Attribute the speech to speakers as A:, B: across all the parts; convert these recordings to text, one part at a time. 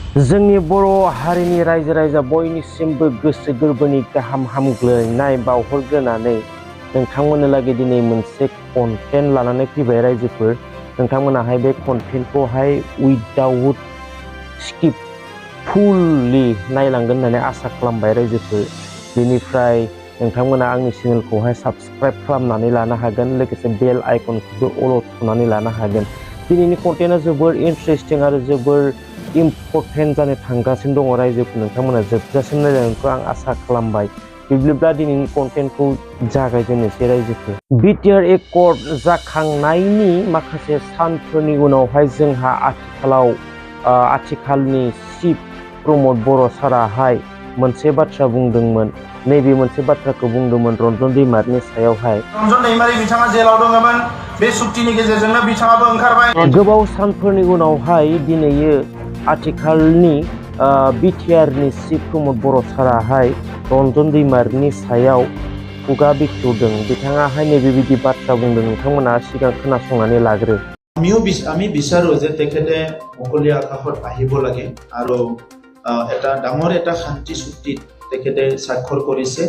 A: जोंनि बर' हारिनि रायजो राजा बयनिसिमबो गोसो गोरबोनि गाहाम हामग्लायनाय बावहरग्रोनानै नोंथांमोननो लागै दिनै मोनसे कन्टेन्ट लानानै फैबाय रायजोफोर। नोंथांमोनाहाय बे कन्टेन्टखौहाय उइदाउट स्किप फुललि नायलांगोन होननानै आसा खालामबाय रायजोफोर। बेनिफ्राय नोंथांमोना आंनि चेनेलखौहाय साबस्क्राइब खालामनानै लानो हागोन, लोगोसे बेल आइकनखौबो अल थुनानै लानो हागोन। दिनैनि कन्टेन्टआ जोबोर इन्टारेस्टिं आरो जोबोर इम्परटेन्ट जानो थांगासिनो दङ रायजोफोर। नोंथांमोना जोबजासिम नायलांगोनखौ आं आसा खालामबाय। बिब्दिब्ला दिनैनि कन्टेन्टखौ जागायजेननोसै रायजोफोर। बिटिआर एकर्ड जाखांनायनि माखासे सानफोरनि उनावहाय जोंहा आथिखालनि चिफ प्रमद बर' साराहाय मोनसे बाथ्रा बुंदोंमोन। नैबे मोनसे बाथ्राखौ बुंदोंमोन रन्जन दैमारिनि सायावहाय।
B: रन्जन दैमारि बिथाङा जेलाव दङमोन, बे सुक्तिनि गेजेरजोंनो बिथाङाबो ओंखारबाय।
A: गोबाव सानफोरनि उनावहाय दिनैयो आथिखालनि बिटिआरनि चिफ प्रमद बर' साराहाय रन्जन दैमारिनि सायाव खुगा बेखेवदों। बिथाङाहाय नैबेबायदि बाथ्रा बुंदों, नोंथांमोना सिगां खोनासंनानै लाग्रो।
C: আমি বিচাৰো যে তেখেতে মুকলি আকাশত আহিব লাগে আৰু এটা ডাঙৰ এটা শান্তি চুক্তিত তেখেতে স্বাক্ষৰ কৰিছে।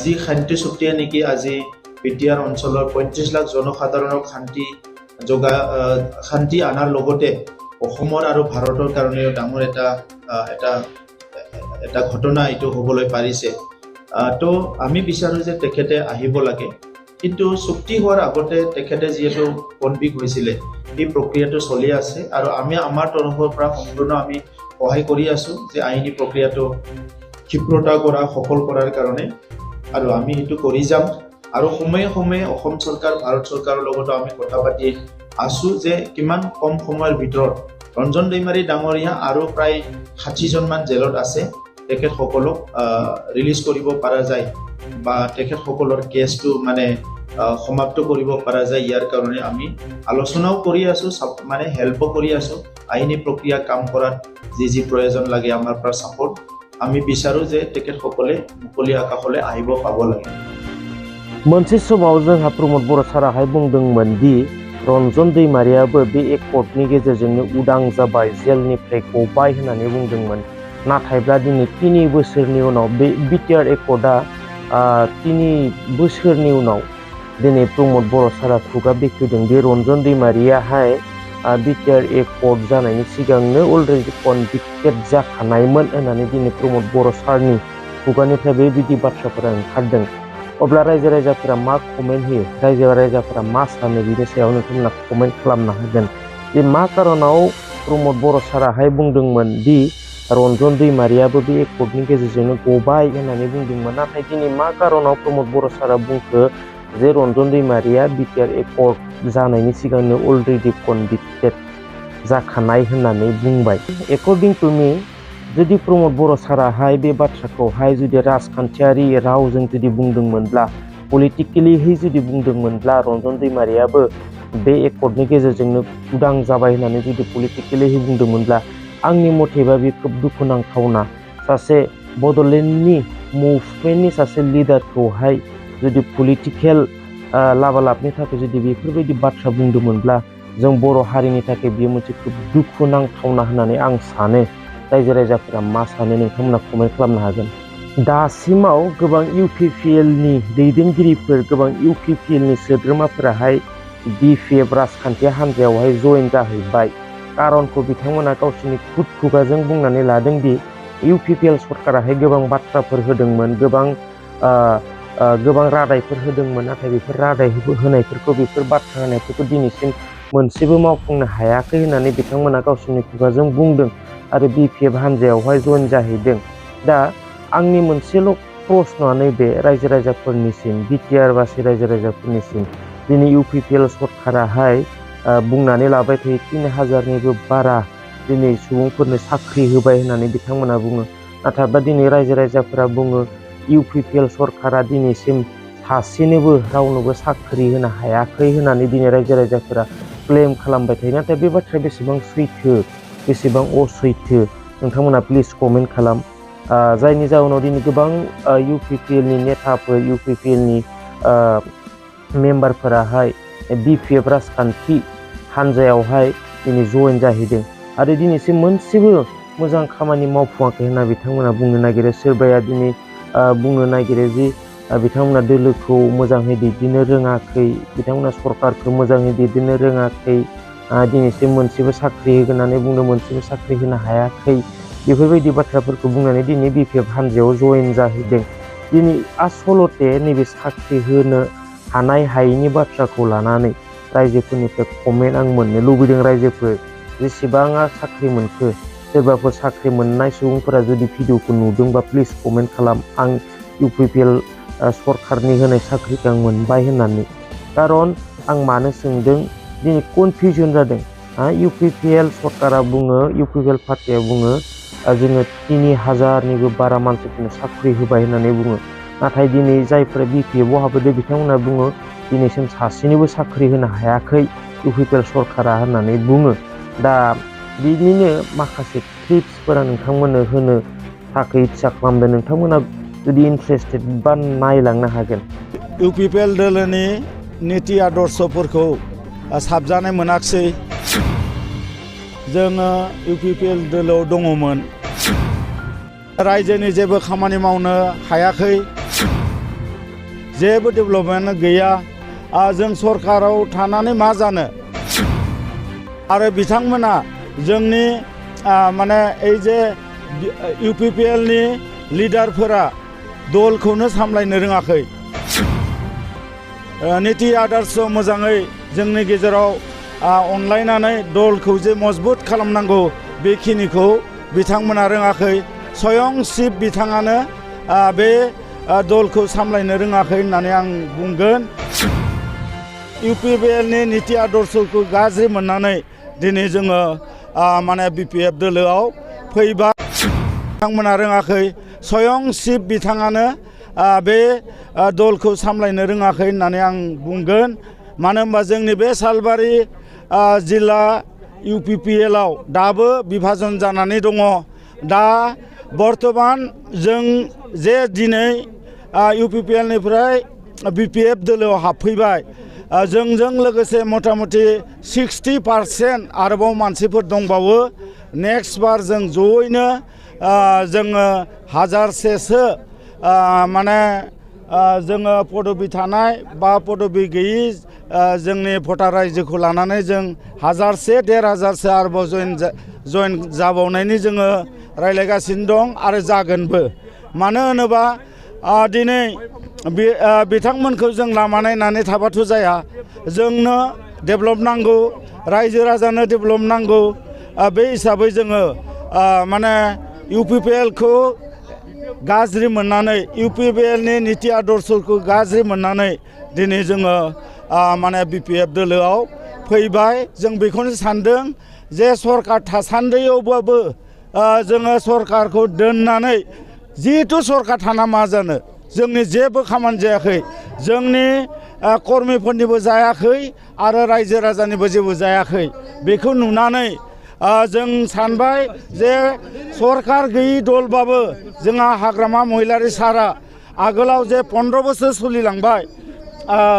C: যি শান্তি চুক্তিয়ে নেকি আজি বিটিআৰ অঞ্চলৰ ৩৫ লাখ জনসাধাৰণক শান্তি আনাৰ লগতে অসমৰ আৰু ভাৰতৰ কাৰণেও ডাঙৰ এটা ঘটনা এইটো হ'বলৈ পাৰিছে। তো আমি বিচাৰো যে তেখেতে আহিব লাগে। কিন্তু চুক্তি হোৱাৰ আগতে তেখেতে যিহেতু কনভিক্ট হৈছিলে, এই প্ৰক্ৰিয়াটো চলি আছে আৰু আমি আমাৰ তৰফৰ পৰা সম্পূৰ্ণ আমি সহায় কৰি আছো যে আইনী প্ৰক্ৰিয়াটো ক্ষিপ্ৰতা কৰা, সফল কৰাৰ কাৰণে, আৰু আমি সেইটো কৰি যাম। আৰু সময়ে সময়ে অসম চৰকাৰ, ভাৰত চৰকাৰৰ লগতো আমি কথা পাতি আছো যে কিমান কম সময়ৰ ভিতৰত ৰঞ্জন দৈমাৰী ডাঙৰীয়া আৰু প্ৰায় ৬০জনমান জেলত আছে, তেখেতসকলক ৰিলিজ কৰিব পৰা যায় বা তেখেতসকলৰ কেছটো সমাপ্ত কৰিব পৰা যায়। ইয়াৰ কাৰণে আমি আলোচনাও কৰি আছো, হেল্পো কৰি আছো। আইনী প্ৰক্ৰিয়া কাম কৰাত যি প্ৰয়োজন লাগে আমাৰ পৰা সাপোৰ্ট আমি বিচাৰো যে তেখেতসকলে মুকলি আকাশলৈ আহিব পাব লাগে।
A: मोनसे समाव जोंहा प्रमद बर' साराहाय बुंदोंमोन दि रन्जन दैमारियाबो बे एकर्डनि गेजेरजोंनो उदां जाबाय, जेलनिफ्राय गबाय होननानै बुंदोंमोन। नाथायब्ला दिनै 3 बोसोरनि उनाव बे बिटिआर एकर्डआ 3 बोसोरनि उनाव दिनै प्रमद बर' सारा खुगा बेखेवदों दि रन्जन दैमारियाहाय बिटिआर एकर्ड जानायनि सिगांनो अलरेडि कनभिक्टेड जाखानायमोन होननानै दिनै प्रमद बर' सारनि खुगानिफ्राय बेबायदि बाथ्राफोरा ओंखारदों। अब्ला रायजो राजाफोरा मा कमेन्ट होयो, रायजो राजाफोरा मा सानो, बिनि सायाव नोंथांमोना कमेन्ट खालामनो हागोन। जे मा कारनाव प्रमद बर' साराहाय बुंदोंमोन दि रन्जन दैमारियाबो बे एकर्डनि गेजेरजोंनो गबाय होननानै बुंदोंमोन, नाथाय दिनै मा कारनाव प्रमद बर' सारा बुंखो जे रन्जन दैमारिया बिटिआर एकर्ड जानायनि सिगांनो अलरेडि कनभिक्टेड जाखानाय होननानै बुंबाय। एकर्डिं टु मी, जुदि प्रमद बर' साराहाय बे बाथ्राखौहाय जुदि राजखान्थियारि रावजों जुदि बुंदोंमोनब्ला, पलिटिकेलिहै जुदि बुंदोंमोनब्ला, रन्जन दैमारियाबो बे एकर्डनि गेजेरजोंनो उदां जाबाय होननानै जुदि पलिटिकेलिहै बुंदोंमोनब्ला, आंनि मथेबा बे खोब दुखुनांथावना। सासे बड'लेण्डनि मुभमेन्टनि सासे लिडारखौहाय जुदि पलिटिकेल लाबालाबनि थाखाय जुदि बेफोरबायदि बाथ्रा बुंदोंमोनब्ला, जों बर' हारिनि थाखाय बेयो मोनसे खोब दुखुनांथावना होननानै आं सानो। रायजो राजाफोरा मा सानो नोंथांमोना कमेन्ट खालामनो हागोन। दासिमाव गोबां इउपिपिएलनि दैदेनगिरिफोर, गोबां इउपिपिएलनि सोद्रोमाफोराहाय बिपिएफ राजखान्थि हान्जायावहाय जयेन जाहैबाय। कारनखौ बिथांमोना गावसोरनि खुगाजों बुंनानै लादों दि इउपिपिएल सरकाराहाय गोबां बाथ्राफोर होदोंमोन, गोबां रादायफोर होदोंमोन, नाथाय बेफोर रादाय होनायफोरखौ, बेफोर बाथ्रा होनायफोरखौ दिनैसिम मोनसेबो मावफुंनो हायाखै होननानै बिथांमोना गावसोरनि खुगाजों बुंदों आरो बिपिएफ हान्जायावहाय जयेन जाहैदों। दा आंनि मोनसेल' प्रश्नआनो बे रायजो राजाफोरनिसिम, बिटिआरबासि रायजो राजाफोरनिसिम, दिनै इउपिपिएल सरकाराहाय बुंनानै लाबाय थायो 3000निबो बारा दिनै सुबुंफोरनो साख्रि होबाय होननानै बिथांमोना बुङो। नाथायबा दिनै रायजो राजाफोरा बुङो इउपिपिएल सरकारा दिनैसिम सासेनोबो रावनोबो साख्रि होनो हायाखै होननानै दिनै रायजो राजाफोरा क्लेम खालामबाय थायो। नाथाय बे बाथ्राया बेसेबां सैथो, बेसेबां असैथो, नोंथांमोना प्लिज कमेन्ट खालाम। जायनि जाउनाव दिनै गोबां इउपिपिएलनि नेताफोर, इउपिपिएलनि मेम्बारफोराहाय बिपिएफ राजखान्थि हान्जायावहाय दिनै जयेन जाहैदों आरो दिनैसिम मोनसेबो मोजां खामानि मावफुङाखै होनना बिथांमोना बुंनो नागिरो। सोरबाया दिनै बुंनो नागिरो जि बिथांमोना दोलोखौ मोजाङै दैदेननो रोङाखै, बिथांमोना सरकारखौ मोजाङै दैदेननो रोङाखै, दिनैसिम मोनसेबो साख्रि होगोन होननानै बुंदों, मोनसेबो साख्रि होनो हायाखै। बेफोरबायदि बाथ्राफोरखौ बुंनानै दिनै BPF हानजायाव जयेन जाहैदों। दिनै आसलते नैबे साख्रि होनो हानाय हायैनि बाथ्राखौ लानानै रायजोफोरनिफ्राय कमेन्ट आं मोननो लुबैदों। रायजोफोर जेसेबाङा साख्रि मोनखो, सोरबाफोर साख्रि मोननाय सुबुंफोरा जुदि भिडिअखौ नुदोंबा प्लिज कमेन्ट खालाम, आं UPPL सरकारनि होनाय साख्रिखौ आं मोनबाय होननानै। खारन आं मानो सोंदों, दिनै कनफिउजन जादों। UPPL सरकारा बुङो, UPPL पार्टिया बुङो जोङो 3000निबो बारा मानसिफोरनो साख्रि होबाय होननानै बुङो। नाथाय दिनै जायफोरा BPF आव हाबदों बिथांमोना बुङो दिनैसिम सासेनिबो साख्रि होनो हायाखै UPPL सरकारा होननानै बुङो। दा बिनिनो माखासे क्लिप्सफोर आं नोंथांमोननो होनो थाखाय इच्ছা खालामदों। नोंथांमोना जुदि इन्टारेस्टेड बा नायलांनो हागोन।
D: UPPL दोलोनि नीति आदर्शफोरखौ साबजानाय मोनाखिसै। जोङो UPPL दोलोआव दङमोन, रायजोनि जेबो खामानि मावनो हायाखै, जेबो डेभेलपमेन्ट गैया। जों सरकाराव थानानै मा जानो? आरो बिथांमोना जोंनि माने ओइ जे UPPL नि लिडारफोरा दलखौनो सामलायनो रोङाखै। नीति आदर्श मोजाङै जोंनि गेजेराव अनलायनानै दलखौ जे मजबुत खालामनांगौ बेखिनिखौ बिथांमोना रोङाखै। स्वयं शिब बिथाङानो बे दलखौ सामलायनो रोङाखै होननानै आं बुंगोन। UPPL नि नीति आदर्शखौ गाज्रि मोननानै दिनै जोङो माने BPF दोलोआव फैबाय। बिथांमोना रोङाखै, स्वयं शिब बिथाङानो बे दलखौ सामलायनो रोङाखै होननानै आं बुंगोन। मानो होनबा जोंनि बे सालबारि जिल्ला UPPL आव दाबो बिभाजन जानानै दङ। दा बर्तमान जों जे दिनै UPPL निफ्राय BPF दोलोआव हाबफैबाय, जोंजों लोगोसे मथा मथि 60% आरोबाव मानसिफोर दंबावो। नेक्स्ट बार जों जयैनो जोङो 1000सेसो माने जोङो पदबि थानाय बा पदबि गैयि जोंनि भटार रायजोखौ लानानै जों 1000से 1500सो आरोबाव जयेन जाबावनायनि जोङो रायज्लायगासिनो दं आरो जागोनबो। मानो होनोबा दिनै बिथांमोनखौ जों लामा नायनानै थाबाथ' जाया। जोंनो डेभेलप नांगौ, रायजो राजानो डेभेलप नांगौ। बे हिसाबै जोङो माने UPPL खौ गाज्रि मोननानै, UPPL नि नीति आदर्शखौ गाज्रि मोननानै दिनै जोङो माने BPF दोलोआव फैबाय। जों बेखौनो सानदों जे सरकार थासान्दियावबाबो जोङो सरकारखौ दोननानै, जिहेथु सरकार थाना मा जानो, जोंनि जेबो खामानि जायाखै, जोंनि कर्मिफोरनिबो जायाखै आरो रायजो राजानिबो जेबो जायाखै। बेखौ नुनानै जों सानबाय जे सरकार गैयि दलबाबो जोंहा हाग्रामा महिलारि सारा आगोलाव जे 15 बोसोर सोलिलांबाय,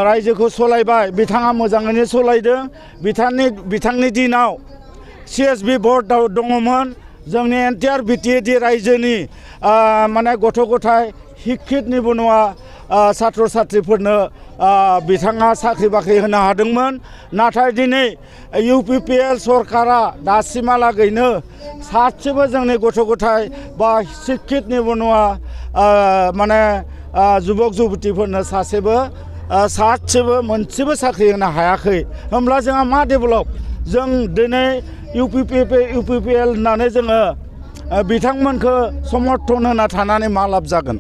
D: रायजोखौ सलायबाय, बिथाङा मोजाङैनो सलायदों। बिथांनि दिनाव CSB बर्ड दङमोन। जोंनि एन्टायार BTAD रायजोनि माने गथ' गथाय हिक्षितनिबो नङा सात्र साथ्रिफोरनो बिथाङा साख्रि बाख्रि होनो हादोंमोन। नाथाय दिनै UPPL सरकारा दासिमहालागैनो सासेबो जोंनि गथ' गथाय बा हिक्षितनिबो नङा माने जुबक जुबतिफोरनो सासेबो मोनसेबो साख्रि होनो हायाखै। होमब्ला जोंहा मा डेभेलप? जों दिनै UPPL होननानै जोङो बिथांमोनखौ समर्थन होना थानानै मा लाब जागोन?